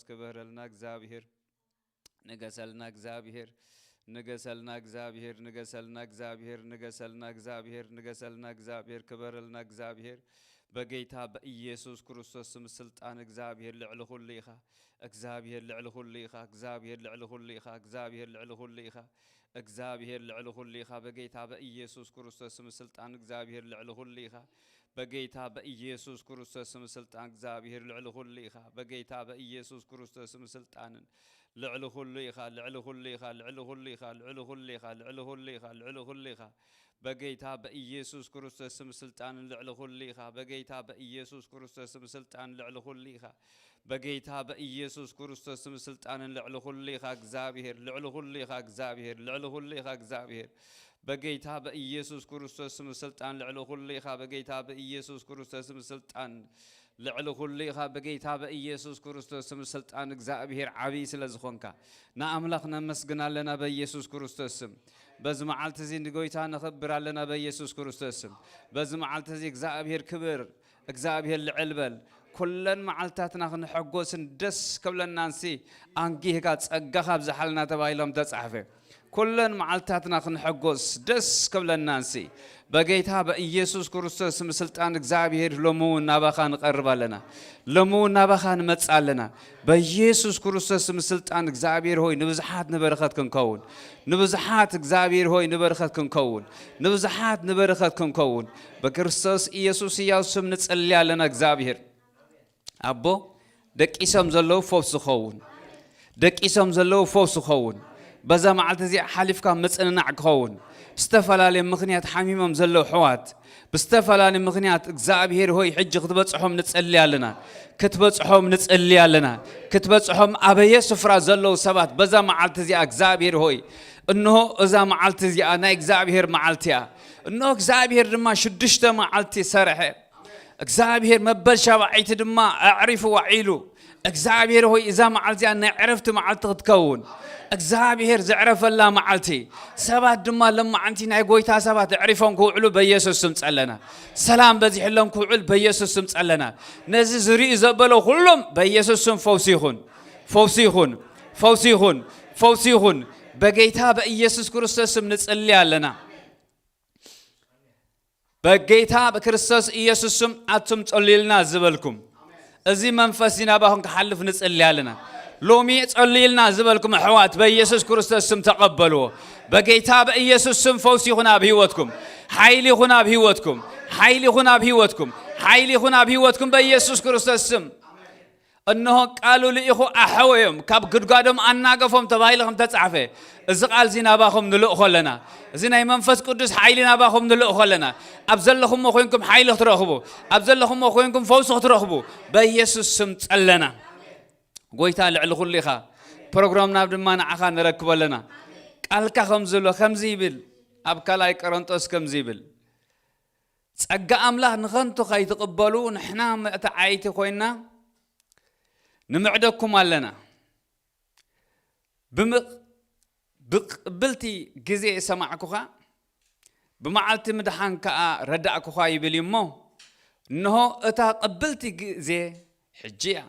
ክበረልና እግዚኣብሔር። ንገሰልና እግዚኣብሔር። ንገሰልና እግዚኣብሔር። ንገሰልና እግዚኣብሔር። ንገሰልና እግዚኣብሔር። ንገሰልና እግዚኣብሔር። ክበረልና እግዚኣብሔር። በጌታ በኢየሱስ ክርስቶስ ስም ስልጣን እግዚኣብሔር ልዕሊ ኩሉ ኢኻ። እግዚኣብሔር ልዕሊ ኩሉ ኢኻ። እግዚኣብሔር ልዕሊ ኩሉ ኢኻ። እግዚኣብሔር ልዕሊ ኩሉ ኢኻ። እግዚኣብሔር ልዕሊ ኩሉ ኢኻ። በጌታ በኢየሱስ ክርስቶስ ስም ስልጣን እግዚኣብሔር ልዕሊ ኩሉ ኢኻ። በጌታ በኢየሱስ ክርስቶስ ስም ስልጣን እግዚኣብሔር ልዕሊ ኩሉ ኢኻ። በጌታ በኢየሱስ ክርስቶስ ስም ስልጣንን ልዕሊ ኩሉ ኢኻ። ልዕሊ ኩሉ ኢኻ። ልዕሊ ኩሉ ኢኻ። ልዕሊ ኩሉ ኢኻ። ልዕሊ ኩሉ ኢኻ። ልዕሊ ኩሉ ኢኻ። በጌታ በኢየሱስ ክርስቶስ ስም ስልጣንን ልዕሊ ኩሉ ኢኻ። በጌታ በኢየሱስ ክርስቶስ ስም ስልጣን ልዕሊ ኩሉ ኢኻ። በጌታ በኢየሱስ ክርስቶስ ስም ስልጣንን ልዕሊ ኩሉ ኢኻ እግዚኣብሔር። ልዕሊ ኩሉ ኢኻ እግዚኣብሔር። ልዕሊ ኩሉ ኢኻ እግዚኣብሔር። በጌታ በኢየሱስ ክርስቶስ ስም ስልጣን ልዕሊ ኩሉ ኢኻ። በጌታ በኢየሱስ ክርስቶስ ስም ስልጣን ልዕሊ ኩሉ ኢኻ። በጌታ በኢየሱስ ክርስቶስ ስም ስልጣን እግዚኣብሔር ዓብዪ ስለ ዝኾንካ ንኣምላኽ ነመስግን ኣለና በኢየሱስ ክርስቶስ ስም። በዚ መዓልቲ እዚ ንጎይታ ነኸብር ኣለና በኢየሱስ ክርስቶስ ስም። በዚ መዓልቲ እዚ እግዚኣብሔር ክብር፣ እግዚኣብሔር ልዕል በል። ኩለን መዓልታትና ክንሕጎስን ደስ ክብለናንሲ ኣንጊህካ ጸጋኻ ኣብዝሓልና ተባሂሎም ተጻሕፈ። ኩለን መዓልታትና ክንሕጎስ ደስ ክብለናንሲ በጌታ በኢየሱስ ክርስቶስ ስም ስልጣን እግዚኣብሔር ሎሚ እውን ናባኻ ንቐርብ ኣለና። ሎሚ እውን ናባኻ ንመጽእ ኣለና። በኢየሱስ ክርስቶስ ስም ስልጣን እግዚኣብሔር ሆይ ንብዙሓት ንበረኸት ክንከውን፣ ንብዙሓት እግዚኣብሔር ሆይ ንበረኸት ክንከውን፣ ንብዙሓት ንበረኸት ክንከውን በክርስቶስ ኢየሱስ ሕያው ስም ንጽሊ ኣለና። እግዚኣብሔር ኣቦ፣ ደቂሶም ዘለዉ ፈውሲ ክኸውን፣ ደቂሶም ዘለዉ ፈውሲ ክኸውን፣ በዛ መዓልቲ እዚኣ ሓሊፍካ ምጽንናዕ ክኸውን፣ ብዝተፈላለየ ምኽንያት ሓሚሞም ዘለዉ ኣሕዋት፣ ብዝተፈላለየ ምኽንያት እግዚኣብሔር ሆይ ሕጂ ክትበጽሖም ንጸሊ ኣለና፣ ክትበጽሖም ንጸሊ ኣለና፣ ክትበጽሖም ኣበየ ስፍራ ዘለዉ ሰባት በዛ መዓልቲ እዚኣ እግዚኣብሔር ሆይ፣ እንሆ እዛ መዓልቲ እዚኣ ናይ እግዚኣብሔር መዓልቲ እያ። እንሆ እግዚኣብሔር ድማ ሽዱሽተ መዓልቲ ሰርሐ። እግዚኣብሔር መበል ሻብዓይቲ ድማ ኣዕሪፉ ዋዒሉ። እግዚኣብሔር ሆይ እዛ መዓልቲ እዚኣ ናይ ዕረፍቲ መዓልቲ ክትከውን፣ እግዚኣብሔር ዘዕረፈላ መዓልቲ። ሰባት ድማ ለማዓንቲ ናይ ጎይታ ሰባት ኣዕሪፎም ክውዕሉ በኢየሱስ ስም ጸለና። ሰላም በዚሕሎም ክውዕል በኢየሱስ ስም ጸለና። ነዚ ዝርኢ ዘበሎ ኩሎም በኢየሱስ ስም ፈውሲ ይኹን፣ ፈውሲ ይኹን፣ ፈውሲ ይኹን፣ ፈውሲ ይኹን። በጌታ በኢየሱስ ክርስቶስ ስም ንጽሊ ኣለና። በጌታ በክርስቶስ ኢየሱስ ስም ኣቱም ጸልዩልና ዝበልኩም፣ እዚ መንፈስ እዚ ናባኹም ክሓልፍ ንጽሊ ኣለና። ሎሚ ጸልዩልና ዝበልኩም ኣሕዋት በኢየሱስ ክርስቶስ ስም ተቐበልዎ። በጌታ በኢየሱስ ስም ፈውሲ ይኹን ኣብ ህይወትኩም፣ ሓይሊ ይኹን ኣብ ህይወትኩም፣ ሓይሊ ይኹን ኣብ ህይወትኩም፣ ሓይሊ ይኹን ኣብ ህይወትኩም በኢየሱስ ክርስቶስ ስም። እንሆ ቃሉ ልኢኹ ኣሐወዮም፣ ካብ ጉድጓዶም ኣናገፎም ተባሂሉ ከም ተጻሕፈ፣ እዚ ቃል እዚ ናባኹም ንልእኾ ኣለና። እዚ ናይ መንፈስ ቅዱስ ሓይሊ ናባኹም ንልእኾ ኣለና። ኣብ ዘለኹሞ ኮይንኩም ሓይሊ ክትረኽቡ፣ ኣብ ዘለኹሞ ኮይንኩም ፈውሲ ክትረኽቡ በኢየሱስ ስም ጸለና። ጎይታ ልዕሊ ኩሉ ኢኻ። ፕሮግራምና ድማ ንዓኻ ንረክቦ ኣለና። ቃልካ ከም ዝብሎ ከምዚ ይብል፣ ኣብ ካልኣይ ቆሮንጦስ ከምዚ ይብል፣ ጸጋ ኣምላኽ ንኸንቱ ከይትቕበሉ ንሕና መእተዓይቲ ኮይንና ንምዕደኩም ኣለና። ብምቕ-፣ ብቕብልቲ ግዜ ሰማዕኩኻ፣ ብመዓልቲ ምድሓን ከኣ ረዳእኩኻ ይብል እዩ እሞ፣ እንሆ እታ ቅብልቲ ግዜ ሕጂ እያ።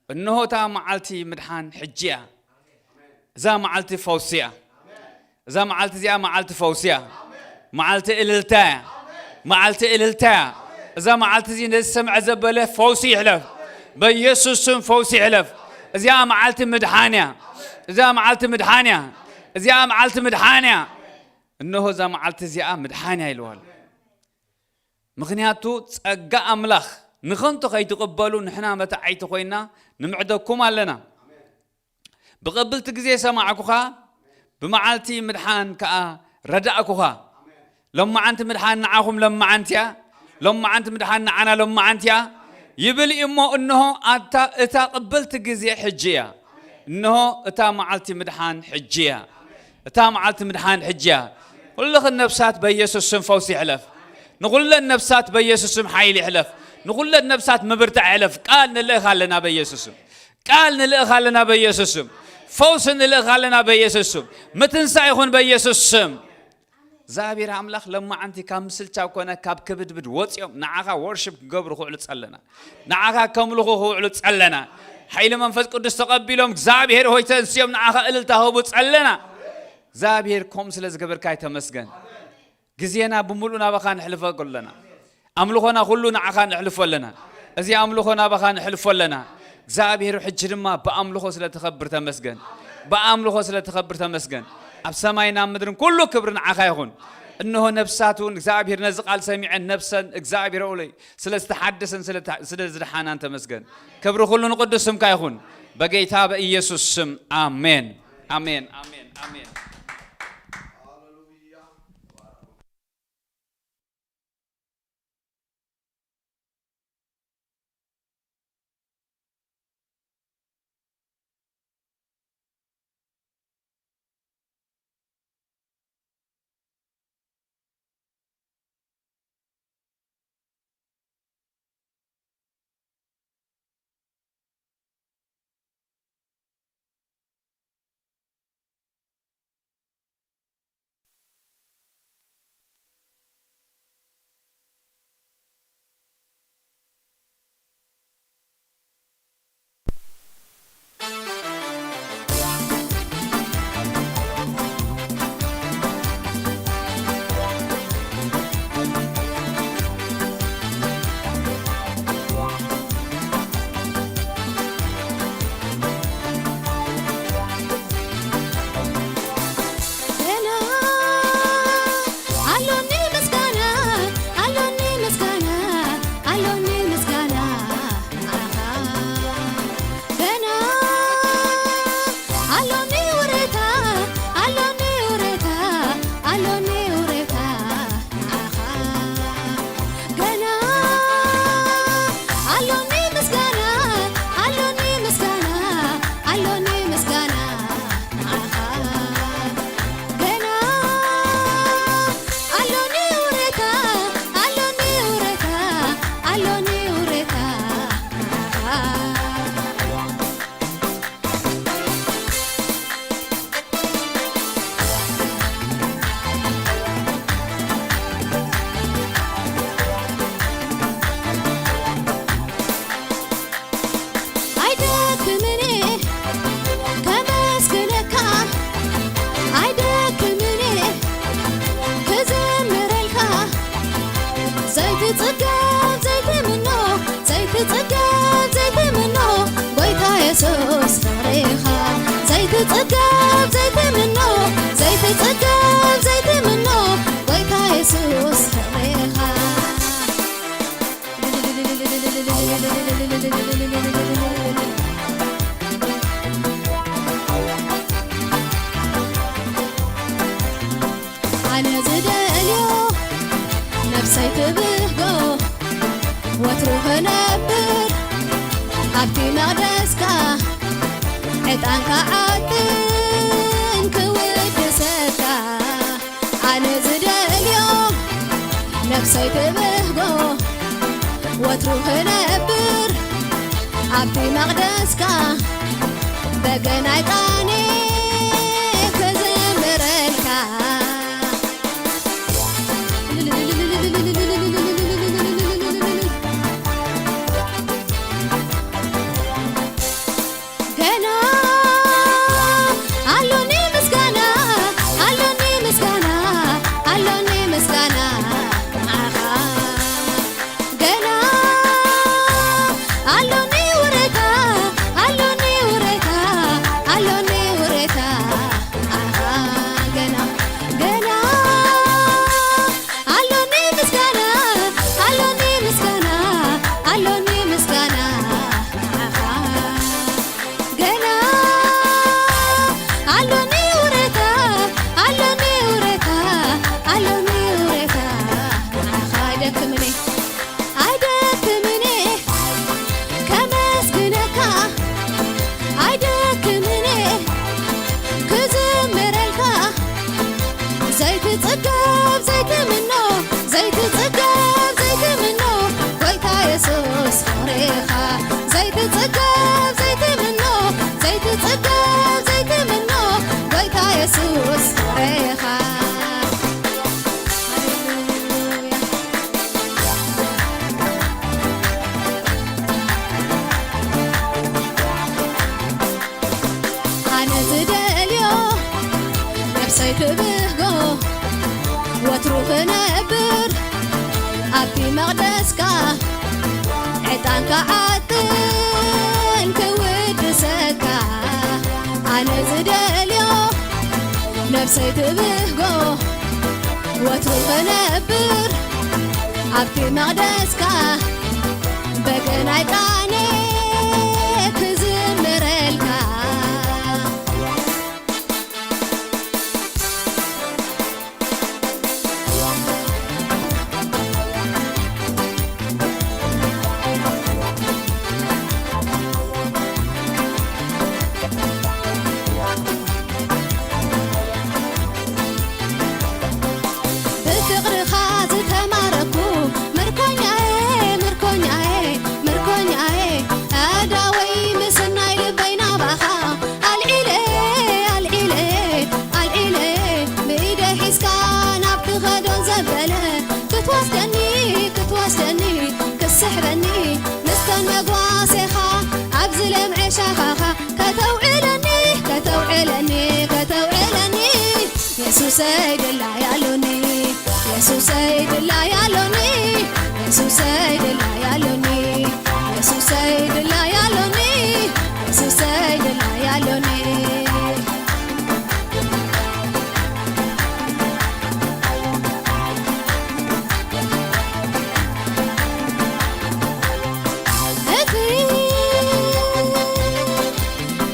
እንሆ እታ መዓልቲ ምድሓን ሕጂ እያ። እዛ መዓልቲ ፈውሲ እያ። እዛ መዓልቲ እዚኣ መዓልቲ ፈውሲ እያ። መዓልቲ እልልታ እያ። መዓልቲ እልልታ እያ። እዛ መዓልቲ እዚ ነዚ ሰምዐ ዘበለ ፈውሲ ይሕለፍ። በኢየሱስ ስም ፈውሲ ይሕለፍ። እዚኣ መዓልቲ ምድሓን እያ። እዚኣ መዓልቲ ምድሓን እያ። እዚኣ መዓልቲ ምድሓን እያ። እንሆ እዛ መዓልቲ እዚኣ ምድሓን እያ ኢልዋ ኣሎ። ምኽንያቱ ጸጋ ኣምላኽ ንኸንቱ ከይትቕበሉ ንሕና መታዓይቲ ኮይና ንምዕደኩም ኣለና። ብቐብልቲ ግዜ ሰማዕኩኻ፣ ብመዓልቲ ምድሓን ከኣ ረዳእኩኻ። ሎማዓንቲ ምድሓን ንዓኹም ሎማዓንቲ እያ፣ ሎማዓንቲ ምድሓን ንዓና ሎማዓንቲ እያ ይብል እዩ እሞ፣ እንሆ ኣታ እታ ቅብልቲ ግዜ ሕጂ እያ። እንሆ እታ መዓልቲ ምድሓን ሕጂ እያ። እታ መዓልቲ ምድሓን ሕጂ እያ። ኩልኽን ነፍሳት በኢየሱስ ስም ፈውሲ ይሕለፍ። ንኹለን ነፍሳት በኢየሱስ ስም ሓይሊ ይሕለፍ። ንኹለን ነፍሳት ምብርታዕ ይሕለፍ። ቃል ንልእኽ ኣለና በኢየሱስ ስም። ቃል ንልእኽ ኣለና በኢየሱስ ስም። ፈውሲ ንልእኽ ኣለና በኢየሱስ ስም። ምትንሳእ ይኹን በኢየሱስ ስም። እግዚኣብሔር ኣምላኽ ለማዓንቲ ካብ ምስልቻው ኮነ ካብ ክብድብድ ወፂኦም ንዓኻ ወርሽፕ ክገብሩ ክውዕሉ ጸለና። ንዓኻ ከምልኹ ክውዕሉ ጸለና። ሓይሊ መንፈስ ቅዱስ ተቐቢሎም እግዚኣብሔር ሆይ ተንስዮም ንዓኻ እልልታ ህቡ ጸለና። እግዚኣብሔር ከምኡ ስለ ዝገበርካ ተመስገን። ግዜና ብምሉእ ናባኻ ንሕልፎ ኣለና። ኣምልኾና ኩሉ ንዓኻ ንሕልፎ ኣለና። እዚ ኣምልኾ ናባኻ ንሕልፎ ኣለና። እግዚኣብሔር ሕጂ ድማ ብኣምልኾ ስለ ትኸብር ተመስገን። ብኣምልኾ ስለ ትኸብር ተመስገን። ኣብ ሰማይን ኣብ ምድርን ኩሉ ክብሪ ንዓኻ ይኹን። እንሆ ነፍሳት እውን እግዚኣብሔር ነዚ ቃል ሰሚዐን ነፍሰን እግዚኣብሔር ኣውለይ ስለ ዝተሓደሰን ስለ ዝደሓናን ተመስገን። ክብሪ ኩሉ ንቅዱስ ስምካ ይኹን። በጌታ በኢየሱስ ስም ኣሜን። ኣሜን። ኣሜን። ኣሜን። ትብህጎ ወትሩ ክነብር ኣብቲ መቕደስካ ዕጣን ክዓጥን ክውድሰካ ኣነ ዝደልዮ ነፍሰይ ትብህጎ ወትሩ ክነብር ኣብቲ መቕደስካ በገናይ ቃኔ ክዝምረልካ። ብፍቕርኻ ዝተማረኩ ምርኮኛዬ፣ ምርኮኛዬ፣ ምርኮኛዬ፣ ኣዳወይ ምስናይ ልበይ ናባኻ ኣልዒለ፣ ኣልዒለ፣ ኣልዒለ፣ ብኢደይ ሒዝካ ናብ ትኸዶ ዘበለ ክትወስደኒ፣ ክትወስደኒ፣ ክስሕበኒ ምስተን መጓሴኻ ኣብዚ ለምዐ ሻኻኻ ከተውዕለኒ፣ ከተውዕለኒ፣ ከተውዕለኒ የሱሰይ ድላይ ኣሎኒ፣ የሱሰይ ድላይ ኣሎኒ፣ የሱሰይ ድላይ ኣሎኒ፣ የሱሰይ ድላይ ኣሎኒ፣ የሱሰይ ድላይ ኣሎኒ። እቲ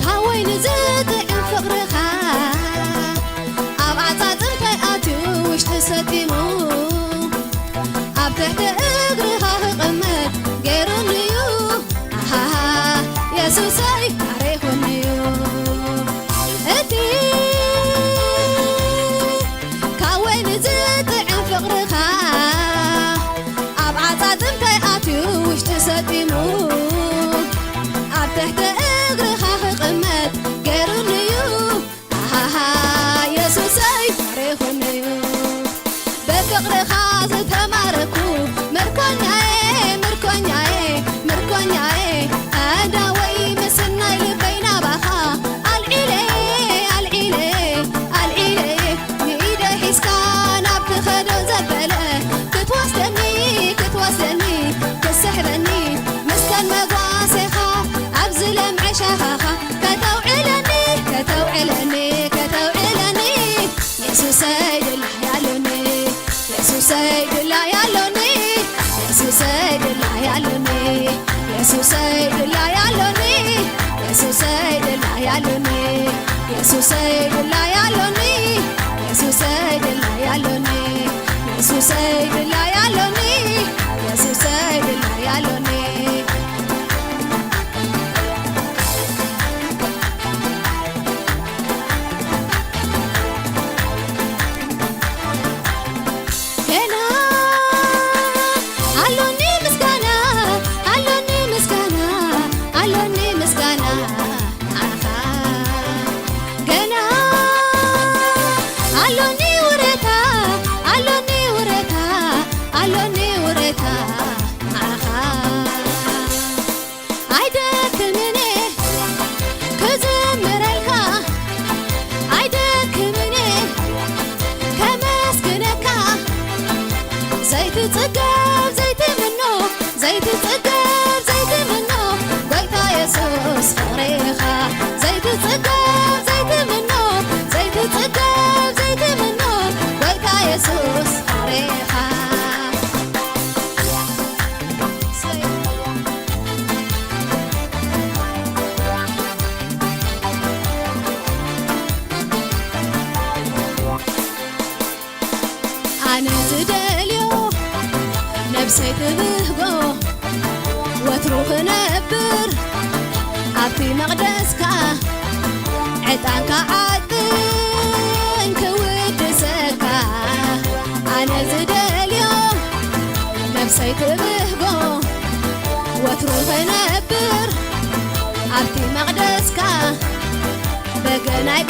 ካብ ወይኒ ዝጥዕም ፍቕርኻ ኣብ ኣጻጽምተይ ኣትዩ ውሽጢ ሰጢሙ ኣብ ትሕቲ እግርኻ ክቕመጥ ገይሩኒ'ዩ። ኣሃሃ የሱሰይ ማሪኹኒ'ዩ። እቲ ካብ ወይኒ ዝጥዕም ፍቕርኻ ኣብ ዓጻጽምተይ ኣትዩ ውሽጢ ሰጢሙ ኣብ ትሕቲ እግርኻ ክቕመጥ ገይሩኒ'ዩ። ኣሃሃ የሱሰይ ማሪኹኒ'ዩ። ብፍቕርኻ ዝተማረኩ ምርኮኛዬ፣ ምርኮኛዬ፣ ምርኮኛዬ፣ ኣዳወይ ምስናይ ልበይ ናባኻ ኣልዒለ፣ ኣልዒለ፣ ኣልዒለ፣ ንኢደይ ሒዝካ ናብ ትኸዶ ዘበለ ክትወስደኒ፣ ክትወስደኒ፣ ክትስሕበኒ ምስተን መጓሴኻ ኣብዚ ለምዐ ሻኻኻ ከተውዕለኒ፣ ከተውዕለኒ፣ ከተውዕለኒ የሱሰይ ድላይ ኣሎኒ፣ የሱሰይ ድላይ ኣሎኒ፣ የሱሰይ ድላይ ኣሎኒ፣ የሱሰይ ድላይ ኣሎኒ፣ የሱሰይ ድላይ ኣሎኒ፣ የሱሰይ ድላይ ኣሎኒ፣ የሱሰይ ድላይ ኣሎኒ፣ የሱሰይ ድላይ ኣሎኒ፣ የሱሰይ ድላይ ኣሎኒ። ገና ኣሎኒ ምስጋና፣ ኣሎኒ ምስጋና፣ ኣሎኒ ምስጋና ንዓኻ። ገና ኣሎኒ ውረታ፣ ኣሎኒ ውረታ፣ ኣሎኒ ውረታ ንዓኻ። ኣይደክምን ክዝምረልካ፣ ኣይደክምን ከመስግነካ። ዘይትጽገብ ዘይትምኖ፣ ዘይትጽገብ ዘይትምኖ ጎይታ የሱስ ፍቕሪኻ። ዘይትጽገብ ዘይትምኖ፣ ዘይትጽገብ ዘይትምኖ ጎይታ የሱስ ፍቕሪኻ። ኣነ ዝደልዮ ነብሰይ ትብህጎ ወትሩ ክነብር ኣብቲ መቕደስካ ዕጣንካ ዓጥን ክውድሰካ ኣነ ዝደልዮ ነብሰይ ትብህጎ ወትሩ ክነብር ኣብቲ መቕደስካ በገናይ